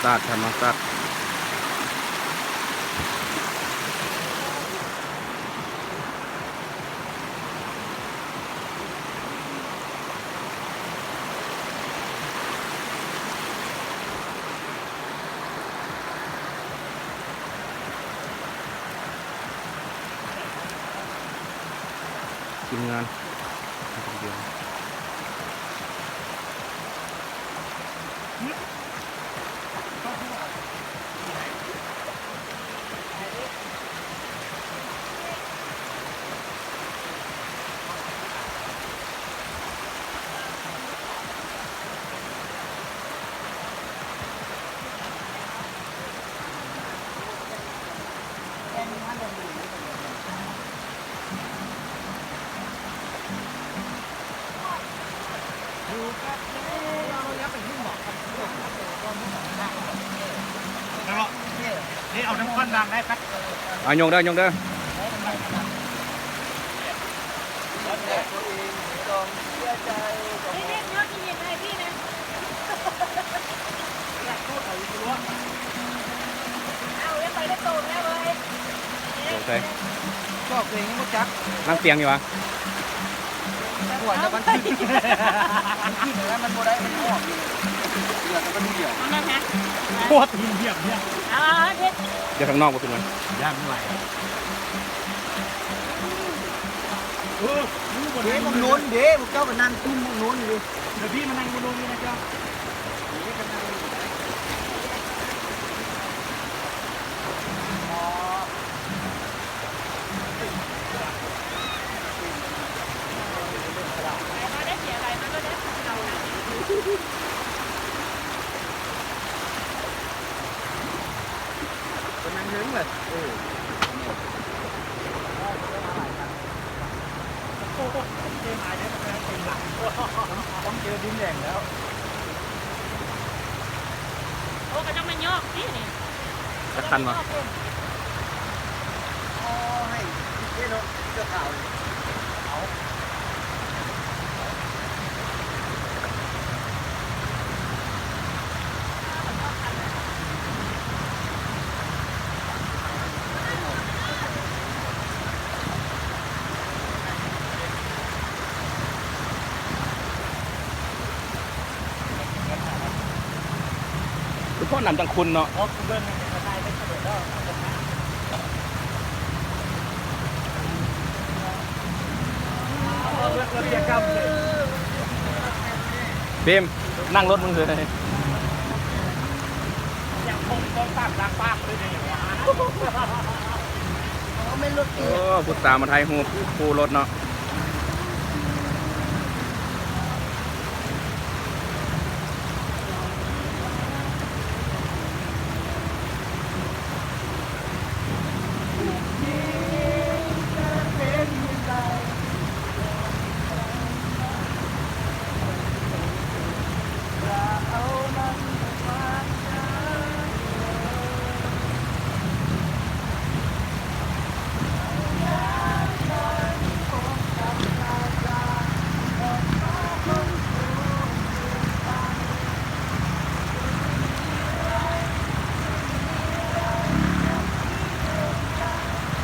ຊາດ ທຳມະຊາດ. ທີມງານ ເອົາຍົກເດີ ຍົກເດີ. ຕົວໃສ? ຈອກຕົວເອງຍັງບໍ່ຈັກ. ນັ່ງຕຽງຢູ່ຫວາ? ຫົວຈະມັນຂຶ້ນ ມັນຂຶ້ນແລ້ວມັນບໍ່ໄດ້ ມັນອອກ ເຫຼືອແຕ່ມັນດຽວ. ໂຄດ ເຫືອບ ເຫືອບ ເອີ ເດັດ ເດີ ທາງນອກບໍ່ຂຶ້ນມາ ຢ້ານມັນໄຫຼ. ເອີ ເດ້ ບັກໂນນເດ້ ພວກເຈົ້າກໍນັ່ງຈຸ້ມບັກໂນນຢູ່ເດ້. ດຽວພີ່ມານັ່ງຢູ່ໂນນນີ້ນະເຈົ້າ. ໄປນັ່ງເທິງເລີຍ ເອີ ແມ່ນ. ໂອ້ໂຫ ເຕັມຫຼາຍເດີ ຕ້ອງເຈີດິນແດງແລ້ວ. ໂອ້ ເຂົາເຈົ້າມາຍອກຕິນີ້ ຈັກຄັນວະ? ໂອ້ຍ ເດ້ເນາະ ເສື້ອຂາວນີ້ ເອົາ. ຄືພໍ້ນຳຈັ່ງຂຸ້ນເນາະ. ບີມ ນັ່ງລົດມຶງເລີຍ. ໂອ້ ຜູ້ສາວມາຖ່າຍຮູບຄູ່ລົດເນາະ.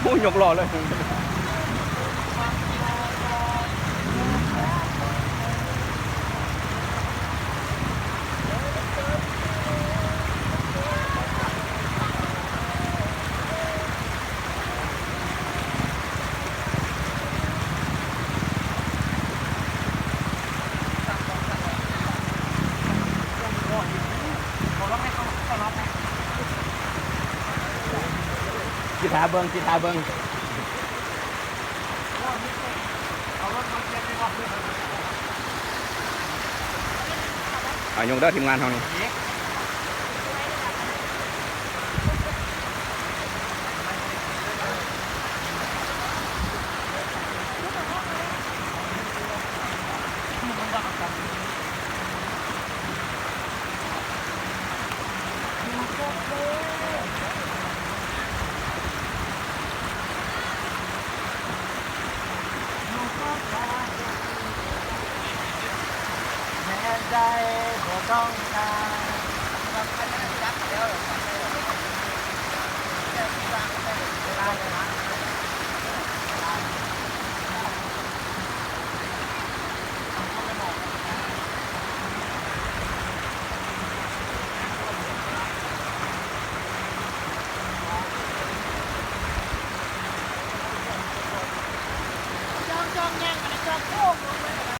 ໂອ້ ຍົກລໍ້ເລີຍ. ຊິຖ້າເບິ່ງ ຊິຖ້າເບິ່ງ. ອາ ຍົກເດີທີມງານເຮົານີ້. ແມ່ນໃດບໍ່ຕ້ອງຖາມ